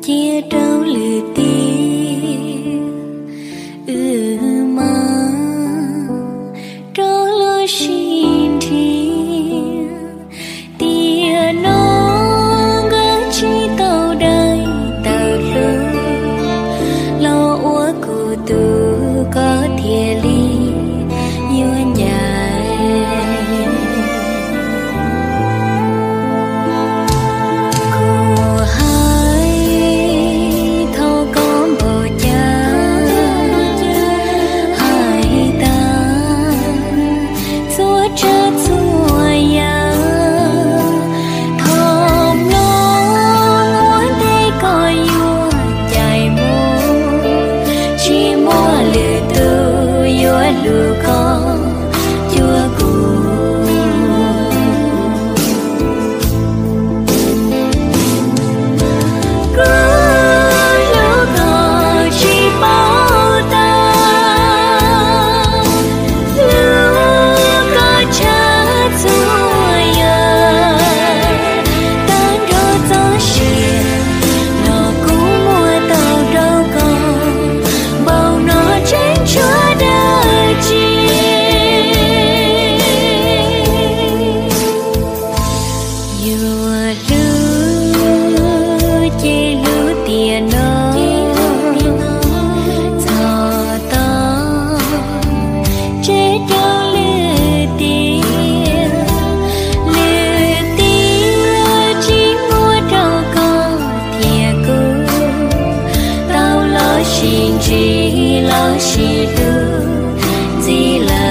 Cia rau lwm tiam, wb mam rov los sib nrhiav. Tiam no nkawd tsis tau dai tawm hlub, los ua kuv tus koj thiaj li yuav ncaim. Kuv hais thov koj npaum cas hais tag txhua tsav txhua yam, thov mloog ua ntej koj yuav ncaim mus, tsis muaj lwm tus yuav hlub koj cuag kuv. Kuv hlub koj tsis paub tag, hlub koj tshaj txhua yam, tag nrho txoj sia no kuv muab tau rau koj, npaum no tseem tshuav dab tsi. Yuav hlub ces hlub tiam no, txog tog tseg rau lwm tiam, lwm tiam tsis muaj rau koj thiab kuv tau los sib ntsib los sib hlub ntxiv lawm.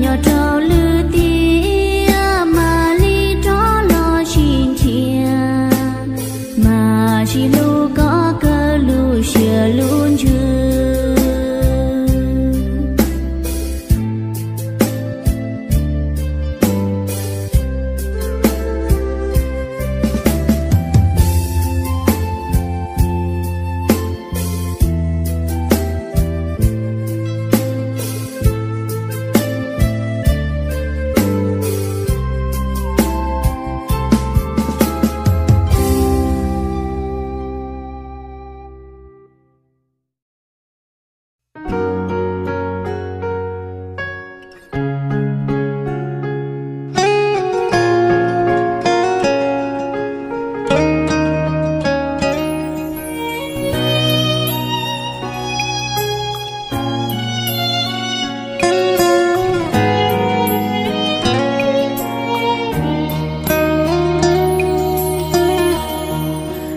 nyob rau lwm tiam, mam li rov los sib nrhiav, mas sib hlub kom kawg lub siab lub ntsws.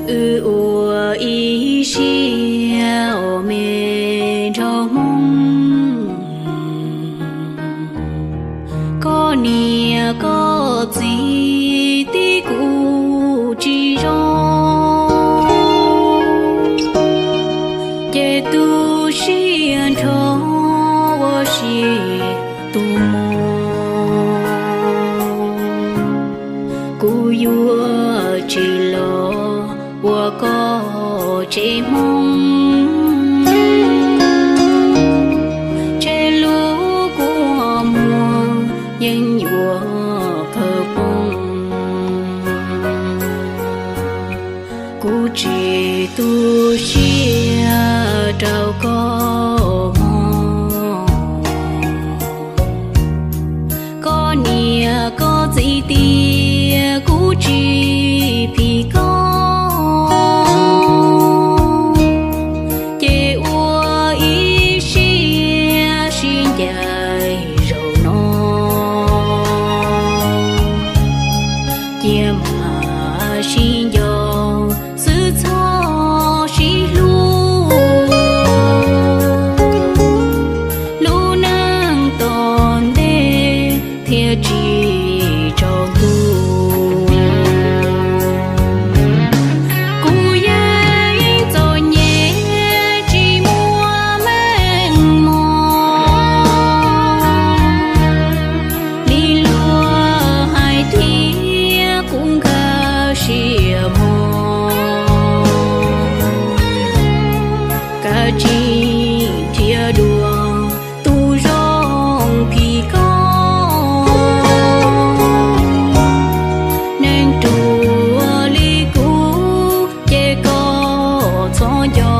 Wb ua ib siab os me nraug Hmoob, koj niam koj txiv tib kuj tsis zoo, ces tu siab nrho ua si tus mog. Kuv yuav tsis los ua koj tsev Hmoob, tseg lub kua muag yeej yuav kawg poob. Kuv tsis tu siab rau koj mog. Koj niam koj txiv tias kuv tsis phim koj, ces ua ib siab sib ncaim zaum no, cia mam sib nco xwb txhob sib hlub. Lub neej tom ntej thiaj tsis tsaus ntuj. Kuv yeej txom nyem tsis muaj meej mom li luag hais thiab kuv nkag siab mog. Kav tsij nrhiav dua tus zoo phim koj, neeg ruam li kuv ces koj txhob nco.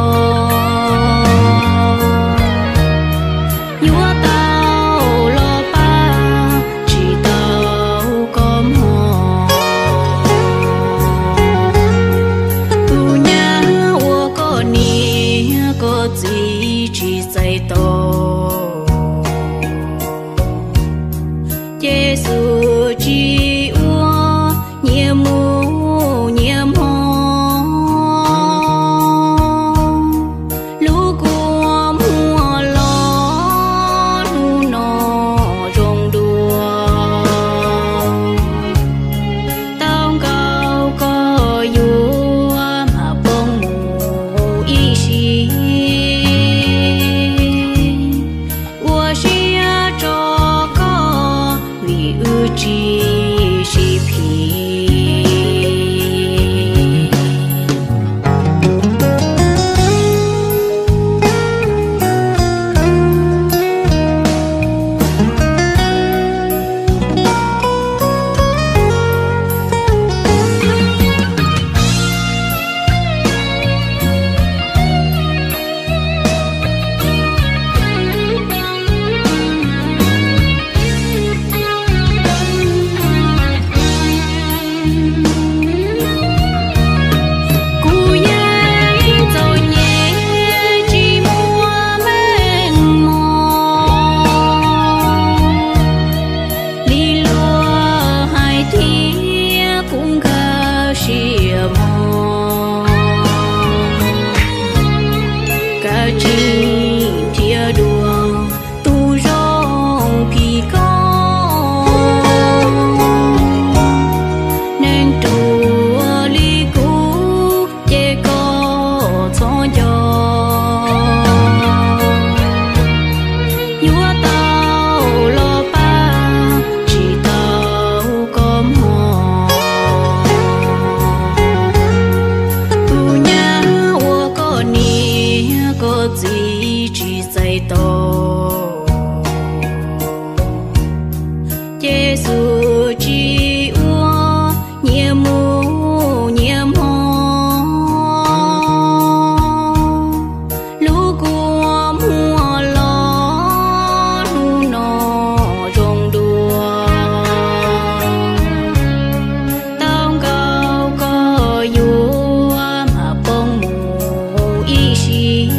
Yuav tau los pab tsis tau koj mog. Tus nyab uas koj niam koj txiv tsis txais tos, ces xub tsis ua nyias mus nyias hmo. Lub kua muag los hnub no zoo dua, tau nkaus koj yuav mam poob mus ib sim. Ua siab rau koj vim wb tsis Yexus tsis ua nyias mus nyias hmo, lub kua muag los hnub no zoo dua. Tau nkaus koj yuav mam poob mus ib sim.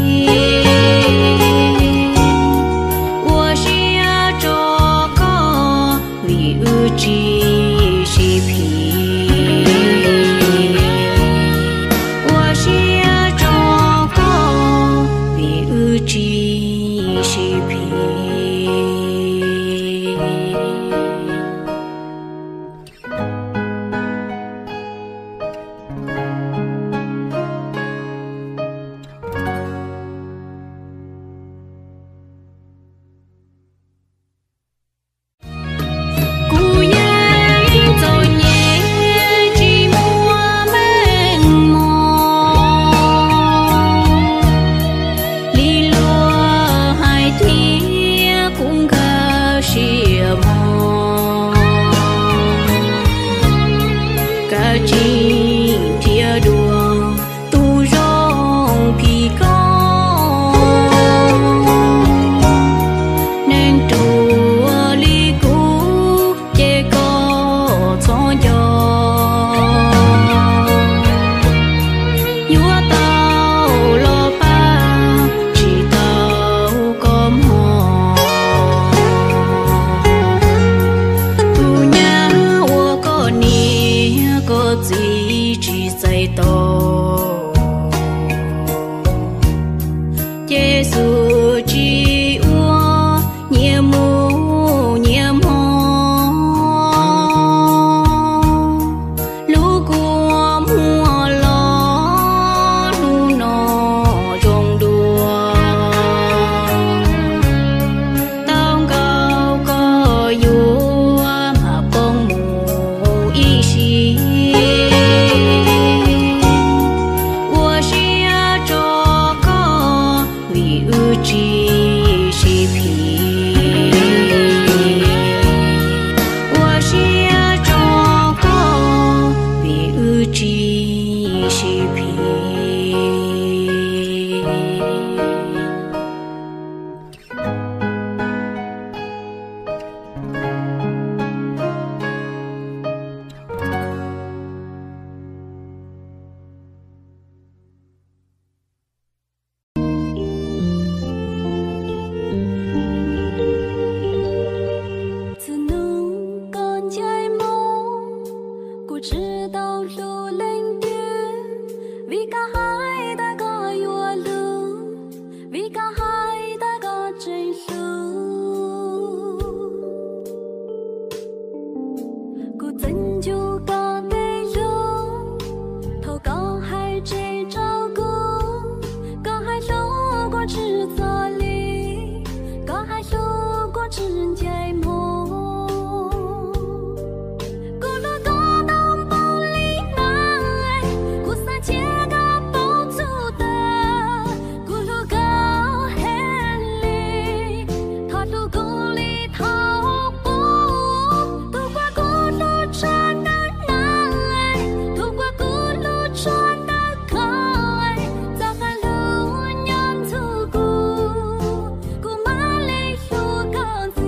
Ua siab rau koj vim wb tsis sib phim. Ua siab rau koj vim wb tsis sib phim. Kuv yeej txom nyem tsis muaj meej mom li luag hais thiab kuv nkag siab mog. Kav tsij nrhiav dua tus zoo phim koj, neeg ruam li kuv ces koj txhob nco. Yuav tau los pab tsis tau koj mog. Tus nyab uas koj niam koj txiv tsis txais tos, ces Yexus tsis ua nyias mus nyias hmo. Lub kua muag los hnub no zoo dua. Tau nkaus koj yuav mam poob mus ib sim. Ua siab rau koj vim wb tsis sib phim. Ua siab rau koj vim wb tsis sib phim. Txhua hnub koj ncaim mus, kuv tsis tau hlub leej twg, vim koj hais tias koj yuav hlub, vim koj hais tias koj tseem hlub. Kuv txeev ntsug koj tej lus, thaum koj hais tseg rau kuv, koj hais hlub kuv tsis txog li, koj hais hlub kuv tsis ncaim mus. Kuv hlub koj tau npaum li na, kuv xav cia koj paub txhua tas. Kuv hlub koj heev li, thov hlub kuv li thaum qub. Tus uas kuv hlub tshaj tawm na, tus uas kuv hlub tshaj tawm koj, txoj kev hlub nyob nrog kuv, kuv mam li hlub koj ntxiv.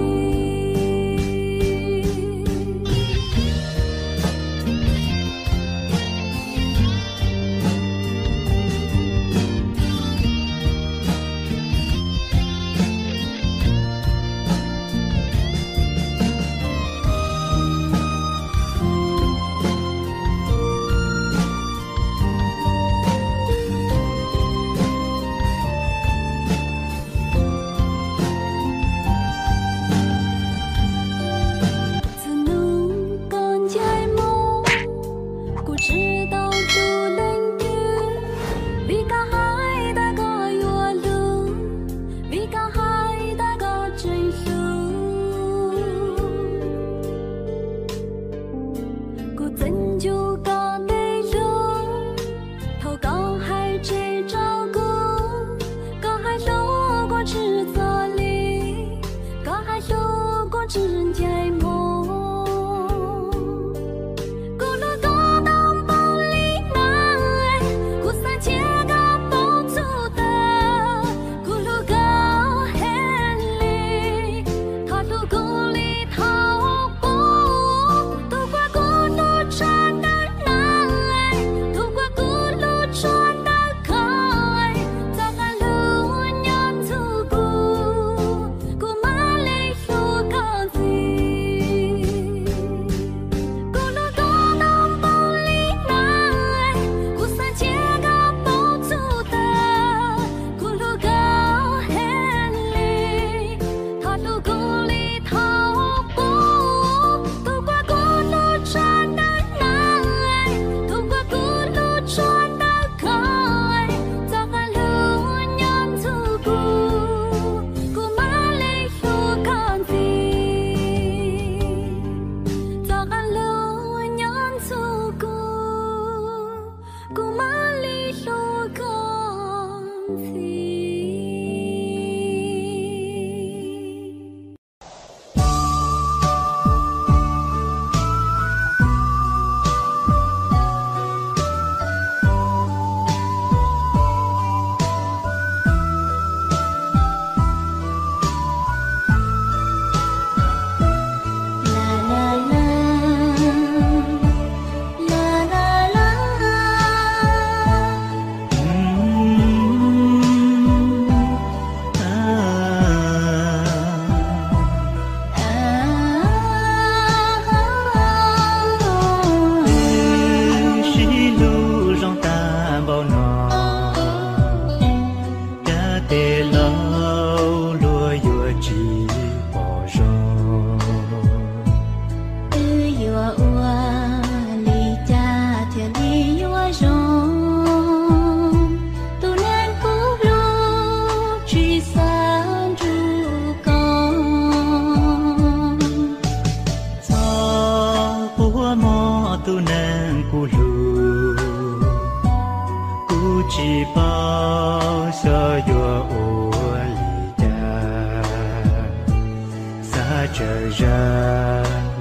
Txhua hnub koj ncaim mus, kuv tsis tau hlub leej twg, vim koj hais tias koj yuav hlub, vim koj hais tias koj tseem hlub. Kuv txeev ntsug koj tej lus, thaum koj hais tseg rau kuv, koj hais hlub kuv tsis txog li, koj hais hlub kuv tsis ncaim mus.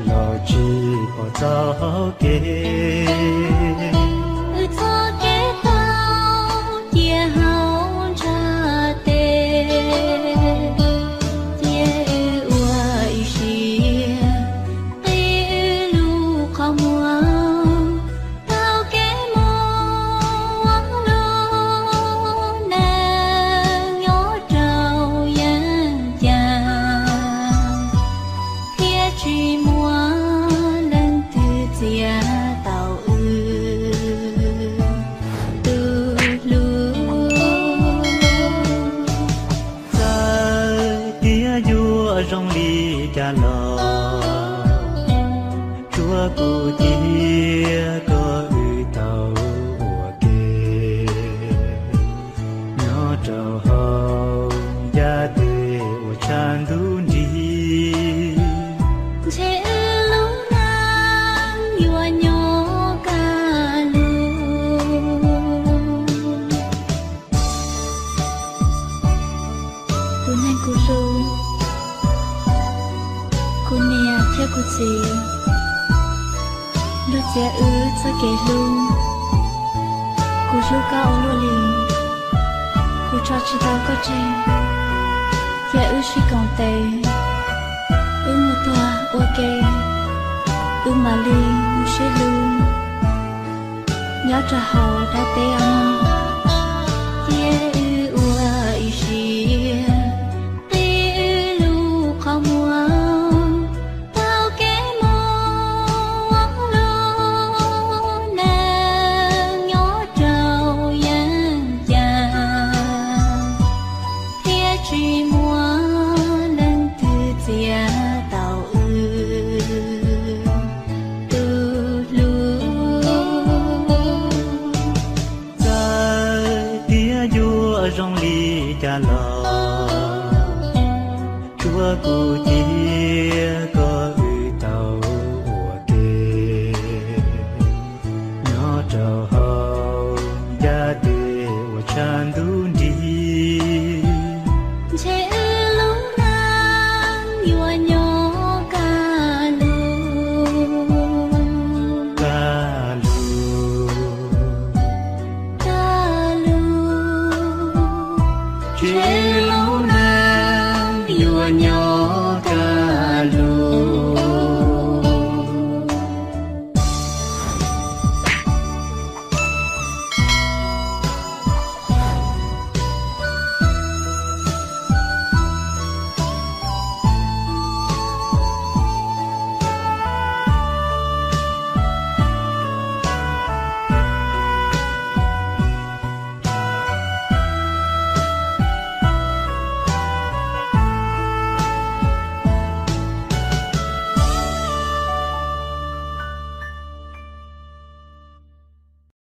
los tsis pom txoj kev. Wb txoj kev tau cia hauv ntshav tes, cia wb ua ib siab qhib wb lub qhov muag. Tau kev mus ua lub neej nyob rau yeeb ceeb, thiab tsis muaj leej twg txiav tau wb tus hlub. Txawm tias yuav zoo li cas los, tsuav kuv thiab koj wb tau ua ke nyob rau hauv yav twg uas tshav ntuj nrig. Ntshe wb lub neej yuav nyob kaj lug. Tus neeg kuv hlub, kuv niam thiab kuv txiv, luag txiav wb txoj kev hlub. Kuv hlub koj ua luaj li, kuv tso tsis tau koj tseg. Cia wb sib koom tes, wb mus tuag ua ke, wb mam li mus sib hlub nyob rau hauv dab teb os mog.